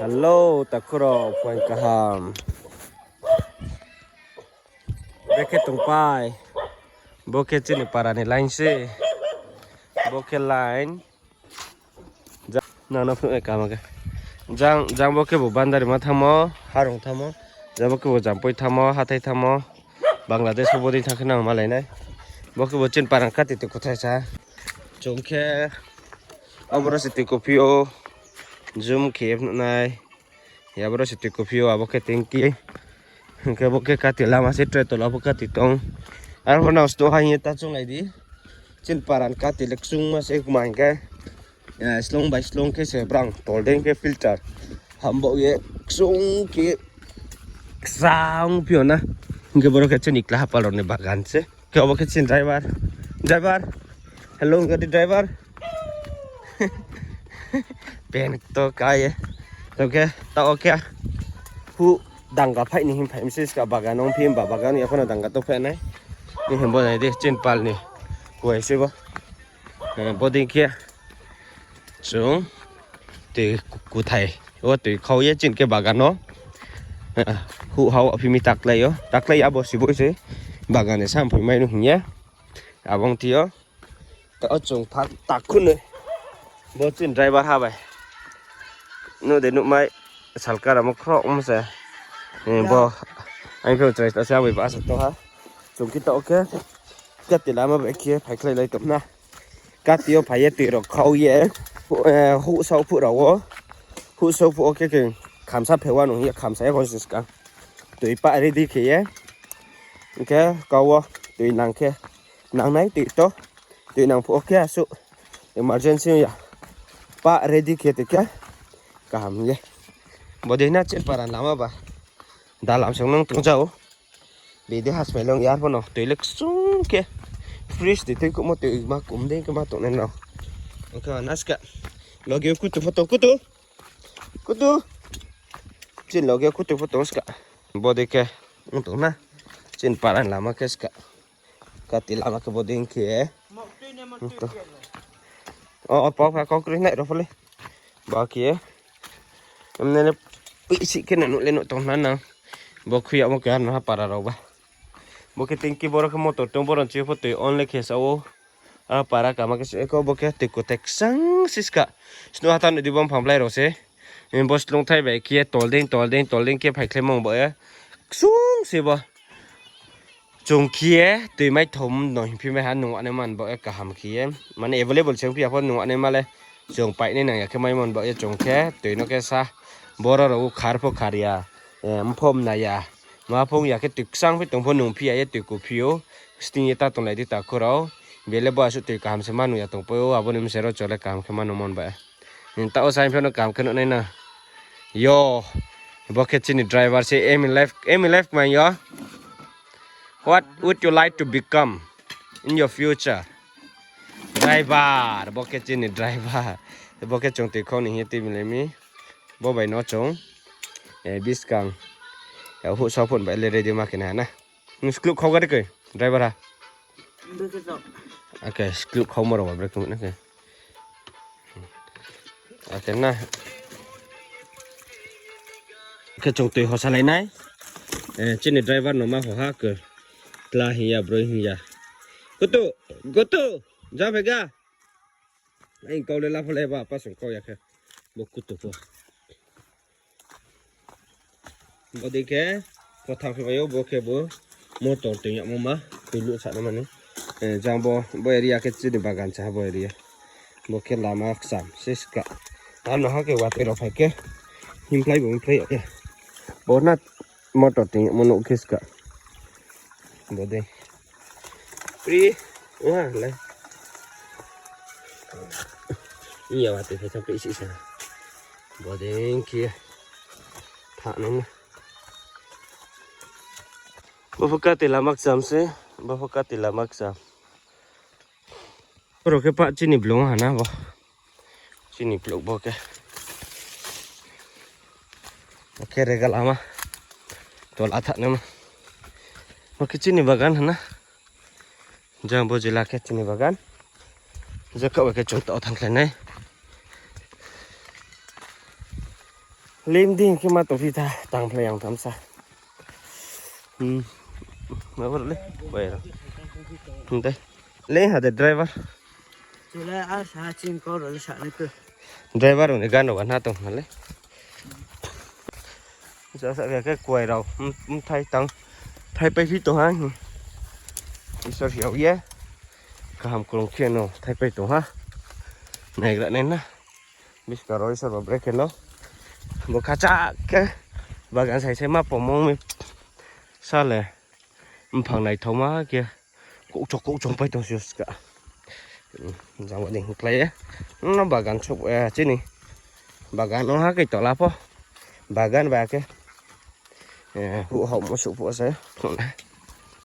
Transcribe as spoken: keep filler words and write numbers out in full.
Hello, takhu rao, phuaing kaham. Bekhe tongpai. Bo khe chini para ni line se. Bo khe line. Nang no phnuh nai kaham khe. Jang, jang bo khe bo bandari ma thanngmo, harong thanngmo. Jang bo khe bo jampoi thanngmo, hathái thanngmo. Bangladesh wo bodei thanng khe nang malai nai. Bo khe bo chini para ni kati tui kuthai sa. Chung khe aboro se tui kophi ou. Zoom khe phnuh nai. Aboro se tui kophi ou, abo khe tengki. Hing khe bo khe kati lama se tre tola pho kati tong. Arphuh nang sto ha hing ye ta chounglai di. Chini para ni kati le kchungma se kma hing khe, slung bai slung khe se brang tol dei khe filter. Hambo ye kchung khe kchang phi ou na. Hing khe boro khe chini kla hapal rao ni bagan se. Khe obo khe chini driver. Driver. Hello, gari driver. Pen to ka ye. To khe, ta o khe. Huh danga phai ni hing phai mse ska bagan ong phi himba bagan ya pho no danga to phai nai. Ni himbo nai di chini pal ni. Kuai se bo. Bodei khe. Chung. Tui kuthai. O tui khau ye chini khe bagan no. Huh hao aphi mi taklai ou. Taklai abo si bo se. Bagan ni samphoi mai no hing ye. Abo ong thi ou. Ta o chung pha takhu noi. Bo chini driver ha bai. Nuh de nuhmai salka ramo khroh mo se. Bo ang phe chrai ta se abo ba sa to ha. Chung khe ta o khe. Kati lama bai khe phaikhlailai tong na. Kati yo phai ye tui rao khau ye. Huh sao phuh rao wo. Huh sao phuh wo khe khe khamsa phewa nung ye khamsa ye pho siska. Tui pah ready khe ye. Hing khe kau wo tui nang khe. Nangnai tui to. Tui nang phuh wo khe asuh. Emergency ya. Pah ready khe tui khe. Kaham ye. Bodei na chini para lama ba. Dalam song nang tong jao. Bede hasmai long yar pho no tui le kchung khe. Fresh tui tui kuhmo tui ma kum dei khe ma tongnai no. Ong khe naska. Loge kutu photo kutu. Kutu. Chini loge kutu photo ska. Bodei khe. Ong tong na. Chini para ni lama khe ska. Kati lama khe bodei khe. O, o, pau pha kau kroi nai ro pho le. Ba khe. Emne le pisi khe no nuh le nuh tong na nang. Bo khui yamo khe ha no ha para rao ba. Bo khe tengki boro khe motor tong boro ni chi pho tui only khe sa ou. A para kama khe se ko bo khe tui kuthai kchang siska. Snu hata nuh di bo mphang blai rao se. Bo slung thai bai khe tol dei tol dei tol dei khe phaikhlaimo bo ye. Kchung se bo. Chung khe ye tui mai thom no hingphi mai ha nung anaima ni baoh ye kaham khe ye. Mane available se ongphi ya pho nung anaima le. Chung painai nang ya khe maimo ni baoh ye chung khe tui no khe sa. Boro rao khar pho khar ya. Mpho mna ya. Ma pho ong ya khe tui kchang phi tong pho nung phi ya ye tui ku phi ou. Sting ye ta tonglai di takhu rao. Bele bo asuh tui kaham se ma nung ya tongpai ou, abo ni mse ro chole kaham khe ma nung mon ba. Nta o saing phi no kaham khe nuh nai na. Yo. Bo khe chini driver se aim in life, aim in life kmai yo. What would you like to become in your future? Driver, bo khe chini driver. Bo khe chung tui khau ni hing ye tui milai mi. Bo bai no chung. Buskang. Huh sao phone bai le ready ma khe na na. Nung skluh khau gari khe, driver ha. Ake skluh khau mo rao ba brake mo na khe. Ake na. Khe chung tui hosalai nai. Chini driver no ma ho ha khe. Tla hing ya, broi hing ya. Kutu, kutu, ja phai ga. Ang kau le lapho le ba, apa song kau ya khe. Bo kutu pho. Bodei khe, kotham khe bai ou, bo khe bo motor toing yagmo ma, tui luh sa na mani. Jang bo, bo area khe chini bagan sa ha bo area. Bo khe lama kcham se ska. Ano ha khe watoi rao phai khe, himkhlai bo himkhlai ya khe. Bo na motor toing yagmo nuh khe ska. Bodei. Pri, wa, lai. Iya, watoi phai thanng pri isi sa. Bodei khe. Thanng nai na. Bo pho kati lama kcham se, bo pho kati lama kcham. Boro khe pah chini blung ha na bo. Chini blung bo khe. Bo khe rega lama. Tola thanng nai ma. Bo khe chini bagan ha na. Jang bo jila khe chini bagan. Je khaoh khe chung tao thanngkhlai nai. Lim di hing khe ma tongphi tha, tangphlai yang thamsa. Hmm. Abo le, bai rao. Hing dei. Le ha de driver. Chule a sa chini kau rao le sa nai khe. Driver rao ni gan rao ba na tong ha le. Sa sa khe kuai rao, m-, mthai tang, thai paiphi tong ha. Isor hiao ye. Kaham klung khe no thai pai tong ha. Naigra nai na. Buskang rao Isor ba bre khe no. Bo khacha khe bagan sai sai ma pomong mi sa le. Mphang naithaoma khe. Kouhchok kouhchong pai tong si ska. Jang ba dei hingklái ye. No bagan souh, eh, chini. Bagan no ha khe tola pho. Bagan ba khe. Eh, huh hao mo souh pho se.